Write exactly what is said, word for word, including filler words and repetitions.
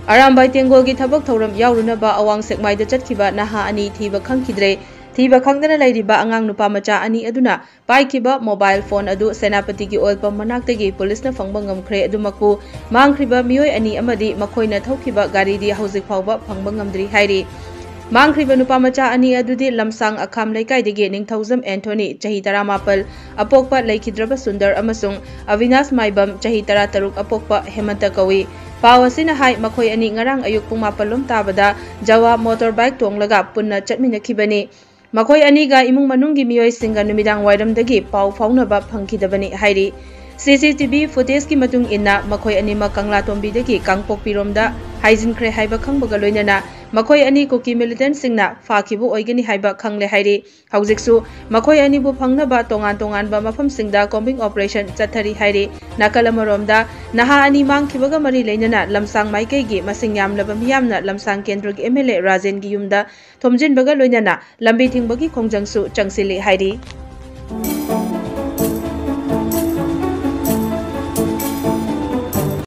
ꯑꯔꯥꯝꯕꯥꯏ ꯇꯦꯡꯒꯣꯜꯒꯤ ꯊꯕꯛ ꯊꯧꯔꯝ ꯌꯥꯎꯔꯨꯅꯕ ꯑꯋꯥꯡ ꯁꯦꯛꯃꯥꯏꯗ ꯆꯠꯈꯤꯕ ꯅꯍꯥ ꯑꯅꯤ ꯊꯤꯕ ꯈꯪꯈꯤꯗ꯭ꯔꯦ꯫ ꯊꯤꯕ ꯈꯪꯗꯅ ꯂꯩꯔꯤꯕ ꯑꯉꯥꯡ ꯅꯨꯄꯥ ꯃꯆꯥ ꯑꯅꯤ ꯑꯗꯨꯅ ꯄꯥꯏꯈꯤꯕ ꯃꯣꯕꯥꯏꯜ ꯐꯣꯟ ꯑꯗꯨ ꯁꯦꯅꯥꯄꯇꯤꯒꯤ ꯑꯣꯏꯜ ꯄꯝ ꯃꯅꯥꯛꯇꯒꯤ ꯄꯨꯂꯤꯁꯅ ꯐꯪꯕ ꯉꯝꯈ꯭ꯔꯦ꯫ ꯑꯗꯨꯃꯛꯄꯨ ꯃꯥꯡꯈ꯭ꯔꯤꯕ ꯃꯤꯑꯣꯏ ꯑꯅꯤ ꯑꯃꯗꯤ ꯃꯈꯣꯏꯅ ꯊꯧꯈꯤꯕ ꯒꯥꯔꯤꯗꯤ ꯍꯧꯖꯤꯛ ꯐꯥꯎꯕ ꯐꯪꯕ ꯉꯝꯗ꯭ꯔꯤ ꯍꯥꯏꯔꯤ꯫ ꯃꯥꯡꯈ꯭ꯔꯤꯕ ꯅꯨꯄꯥ ꯃꯆꯥ ꯑꯅꯤ ꯑꯗꯨꯗꯤ ꯂꯝꯁꯥꯡ ꯑꯈꯥꯝ ꯂꯩꯀꯥꯏꯗꯒꯤ ꯅꯤꯡꯊꯧꯖꯝ ꯑꯦꯟꯊꯣꯅꯤ, ꯆꯍꯤ ꯇꯔꯥꯃꯥꯄꯜ, ꯑꯄꯣꯛꯄ ꯂꯩꯈꯤꯗ꯭ꯔꯕ ꯁꯨꯟꯗꯔ ꯑꯃꯁꯨꯡ ꯑꯕꯤꯅꯥꯁ ꯃꯥꯏꯕꯝ, ꯆꯍꯤ ꯇꯔꯥꯇꯔꯨꯛ, ꯑꯄꯣꯛꯄ ꯍꯦꯃꯟꯇ ꯀꯧꯏ꯫ ꯄꯥꯎ ꯑꯁꯤꯅ ꯍꯥꯏ, ꯃꯈꯣꯏ ꯑꯅꯤ ꯉꯔꯥꯡ ꯑꯌꯨꯛ ꯄꯨꯡ ꯃꯥꯄꯜ ꯂꯣꯝ ꯇꯥꯕꯗ ꯖꯋꯥ ꯃꯣꯇꯣꯔ ꯕꯥꯏꯛ ꯇꯣꯡꯂꯒ ꯄꯨꯟꯅ ꯆꯠꯃꯤꯟꯅꯈꯤꯕꯅꯤ꯫ ꯃꯈꯣꯏ ꯑꯅꯤꯒ ꯏꯃꯨꯡ ꯃꯅꯨꯡꯒꯤ ꯃꯤꯑꯣꯏꯁꯤꯡꯒ ꯅꯨꯃꯤꯗꯥꯡ ꯋꯥꯏꯔꯝꯗꯒꯤ ꯄꯥꯎ ꯐꯥꯎꯅꯕ ꯐꯪꯈꯤꯗꯕꯅꯤ ꯍꯥꯏꯔꯤ꯫ ꯁꯤ ꯁꯤ ꯇꯤ ꯚꯤ ꯐꯨꯇꯦꯖꯀꯤ ꯃꯇꯨꯡ ꯏꯟꯅ, ꯃꯈꯣꯏ ꯑꯅꯤꯃꯛ ꯀꯪꯂꯥꯇꯣꯝꯕꯤꯗꯒꯤ ꯀꯥꯡꯄꯣꯛꯄꯤꯔꯣꯝꯗ ꯍꯥꯏꯖꯤꯟꯈ꯭ꯔꯦ ꯍꯥꯏꯕ ꯈꯪꯕꯒ ꯂꯣꯏꯅꯅ ꯃꯈꯣꯏ ꯑꯅꯤ ꯀꯨꯀꯤ ꯃꯤꯂꯤꯇꯦꯟꯠꯁꯤꯡꯅ ꯐꯥꯈꯤꯕ ꯑꯣꯏꯒꯅꯤ ꯍꯥꯏꯕ ꯈꯪꯂꯦ ꯍꯥꯏꯔꯤ꯫ ꯍꯧꯖꯤꯛꯁꯨ ꯃꯈꯣꯏ ꯑꯅꯤꯕꯨ ꯐꯪꯅꯕ ꯇꯣꯉꯥꯟ ꯇꯣꯉꯥꯟꯕ ꯃꯐꯝꯁꯤꯡꯗ ꯀꯣꯝꯕꯤꯡ ꯑꯣꯄꯔꯦꯁꯟ ꯆꯠꯊꯔꯤ ꯍꯥꯏꯔꯤ꯫ ꯅꯥꯀꯜ ꯑꯃꯔꯣꯝꯗ, ꯅꯍꯥ ꯑꯅꯤ ꯃꯥꯡꯈꯤꯕꯒ ꯃꯔꯤ ꯂꯩꯅꯅ ꯂꯝꯁꯥꯡ ꯃꯥꯏꯀꯩꯒꯤ ꯃꯁꯤꯡ ꯌꯥꯝꯂꯕ ꯃꯤꯌꯥꯝꯅ ꯂꯝꯁꯥꯡ ꯀꯦꯟꯗ꯭ꯔꯒꯤ ꯑꯦꯝ ꯑꯦꯜ ꯑꯦ ꯔꯥꯖꯦꯟꯒꯤ ꯌꯨꯝꯗ ꯊꯣꯝꯖꯤꯟꯕꯒ ꯂꯣꯏꯅꯅ ꯂꯝꯕꯤ ꯊꯤꯡꯕꯒꯤ ꯈꯣꯡꯖꯪꯁꯨ ꯆꯪꯁꯤꯜꯂꯤ ꯍꯥꯏꯔꯤ꯫